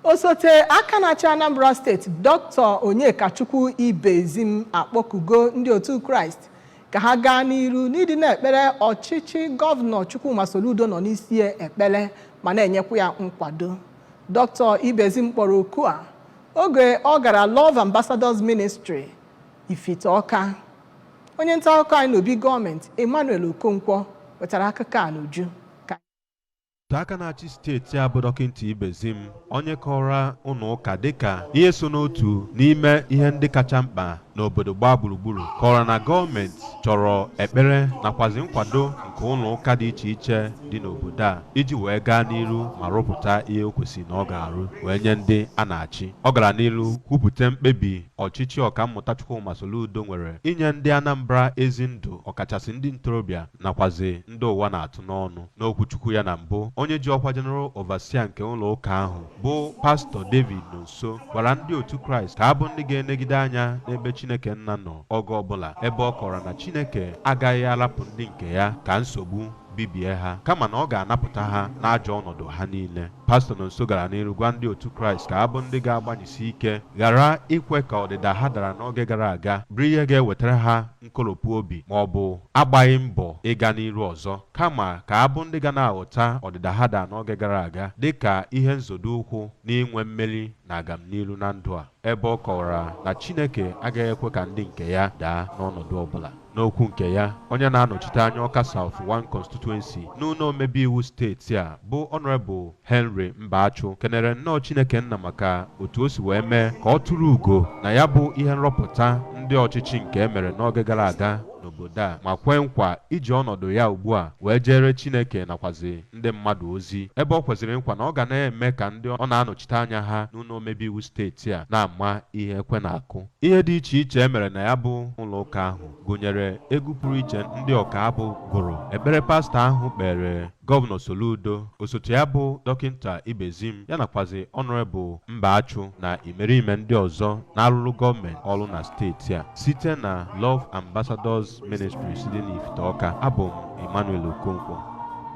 Osote aka na-achị Anambra Steeti, Dr. Onyekachukwu Ibezim, akpọkugo ndị otu Kraịst ka ha gaa n'iru n'ịdị na-ekpere ọchịchị Gọvanọ Chukwuma Soludo nọ n'isi ya ekpere ma na-enyekwa ya nkwado. Dr. Ibezim kpọrọ oku a oge ọ gara Love Ambassadors Ministry, Ifite Ọka. Onye nta akụkọ anyị n'obi gọọmenti, Emmanuel Okonkwo, wetara akụkọ a n'uju. Ka Aka na-achị steeti a bụ Dọkịta Ibezim, onye kọrọ ụlọ ụka dịka ihe so n'otu n'ime ihe ndị kacha mkpa n'obodo gbaa gburugburu, kọrọ na gọọmenti chọrọ ekpere nakwazi nkwado nke ụlọ ụka dị iche iche dị n'obodo a iji wee gaa n'iru ma rụpụta ihe o kwesịrị na ọ ga-arụ wee nye ndị a na-achị. Ọ gara n'iru kwupụta mkpebi ọchịchị Ọkammụta Chukwuma Soludo nwere inye ndị Anambra ezi ndụ, ọkachasị ndị ntorobịa nakwazi ndị ụwa na-atụ n'ọnụ. N'okwuchukwu ya na mbụ, onye ji ọkwa General Overseer nke ụlọ ụka ahụ bụ Pastọ David Nonso gwara ndị otu Kraịst ka abụ ndị ga-enegide anya n'ebe Chineke nna nọ oge ọbụla, ebe ọ kọrọ na Chineke agaghị arapụ ndị nke ya ka nsogbu bibie ha, kama na ọ ga-anapụta ha n'ajọ ọnọdụ ha niile. Pastọ Nonso gara n'iru gwa ndị otu Kraịst ka abụ ndị ga-agbanyesi ike, ghara ikwe ka ọdịda ha dara n'oge gara aga bụrụ ihe ga-ewetara ha nkoropụ obi ma ọ bụ agbaghị mbọ ịga n'iru ọzọ, kama ka abụ ndị ga na-aghọta ọdịda ha dara n'oge gara aga dịka ihe nzodo ụkwụ n'inwe mmeri na agamniru na ndụ a, ebe ọ kọwara na Chineke agaghị ekwe ka ndị nke ya daa n'ọnọdụ ọbụla. N'okwu nke ya, onye na-anọchite anya Ọka South 1 Constituency n'ụlọ omebe iwu steeti a bụ Honorable Henry Mbachu kenere nnọọ Chineke nna maka otu o si wee mee ka ọ tụrụ ugo na ya bụ ihe nrọpụta ndị ọchịchị nke e mere n'oge gara aga n'obodo a, ma kwee nkwa iji ọnọdụ ya ugbu a wee jere Chineke nakwazi ndị mmadụ ozi, ebe ọ kwesịrị nkwa na ọ ga na-eme ka ndị ọ na-anọchite anya ha n'ụlọ omebe iwu steeti a na-ama ihe ekwe na-akụ. Ihe dị iche iche e mere na ya bụ ụlọ ụka ahụ gụnyere egwu pụrụ iche ndị ọka abụ gụrụ, ekpere pastọ ahụ kpere Gọvanọ Soludo, osote ya bụ Dọkịta Ibezim, ya nakwazi Honorable Mbachu na imerime ndị ọzọ na-arụrụ gọọmenti ọrụ na steeti a. Site na Love Ambassadors Ministries dị n'Ifite Ọka, abụ m Emmanuel Okonkwo.